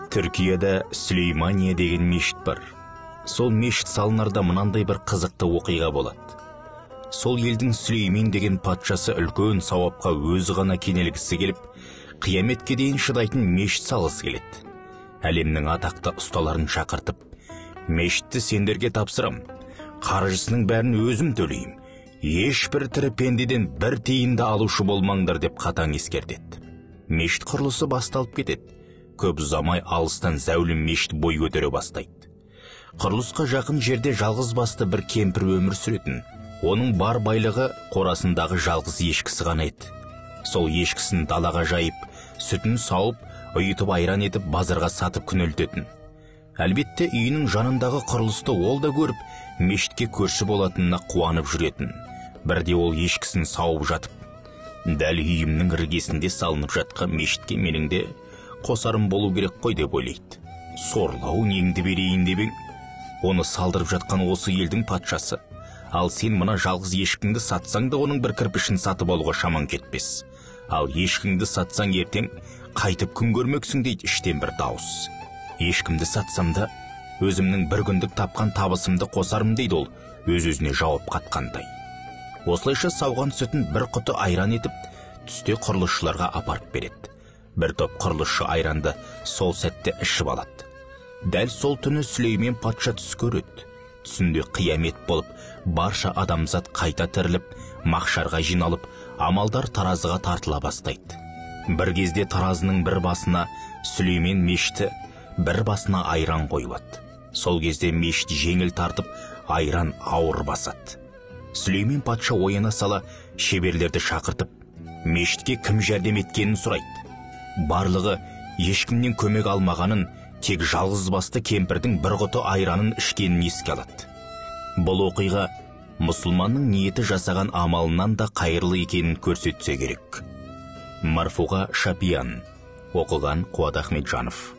Түркияда Сүлеймания деген мешіт бар. Сол мешіт салынарда мынандай бір қызықты оқиға болады. Сол елдің Сүлеймен деген патшасы үлкен сауапқа өзі ғана кенелгісі келіп, қияметке дейін шыдайтын мешіт салғысы келеді. Әлемнің атақты ұсталарын шақыртып, мешітті сендерге тапсырам, қаржысының бәрін өзім төлеймін, ешбір тірі пендеден бір тиын да алушы болмаңдар деп қатаң ескертеді. Мешіт құрылысы басталып кетеді. Көп ұзамай алыстан зәулім мешіт бой көтере бастайды. Құрылысқа жақын жерде жалғыз басты бір кемпір өмір сүретін. Оның бар байлығы қорасындағы жалғыз ешкісі ғана еді. Сол ешкісін далаға жайып, сүтін сауып, ұйытып айран етіп базарға сатып күнелтетін. Әлбетте үйінің жанындағы құрылысты ол да көріп, мешітке көрші болатынына қуанып жүретін. Бірде ол ешкісін сауып жатып, дәл үйімнің іргесінде салынып жатқан мешітке менің де қосарым болу керек қой деп ойлайды. Сорлау неңді берейін деп ең, оны салдырып жатқан осы елдің патшасы. Ал сен мына жалғыз ешкіңді сатсаң да оның бір кірпішін сатып алуға шамаң кетпес. Ал ешкіңді сатсаң ертең қайтып күн көрмексің дейді іштен бір дауыс. Ешкімді сатсам да өзімнің бір күндік тапқан табысымды қосарым дейді ол өз-өзіне жауап қатқандай. Осылайша сауған сүтін бір құты айран етіп, түсте құрылысшыларға апарып береді. Бір топ құрылысшы айранды сол сәтте ішіп алады. Дәл сол түні Сүлеймен патша түс көреді. Түсінде қиямет болып, барша адамзат қайта тіріліп, махшарға жиналып, амалдар таразыға тартыла бастайды. Бір кезде таразының бір басына Сүлеймен мешіті, бір басына айран қойылады. Сол кезде мешіт жеңіл тартып, айран ауыр басады. Сүлеймен патша ояна сала шеберлерді шақыртып, мешітке кім жәрдем еткенін сұрайды. Барлығы ешкімнен көмек алмағанын, тек жалғыз басты кемпірдің бір құты айранын ішкенін еске алады. Бұл оқиға мұсылманның ниеті жасаған амалынан да қайырлы екенін көрсетсе керек. Марфуға Шапиян, оқыған Қуат Ахметжанов.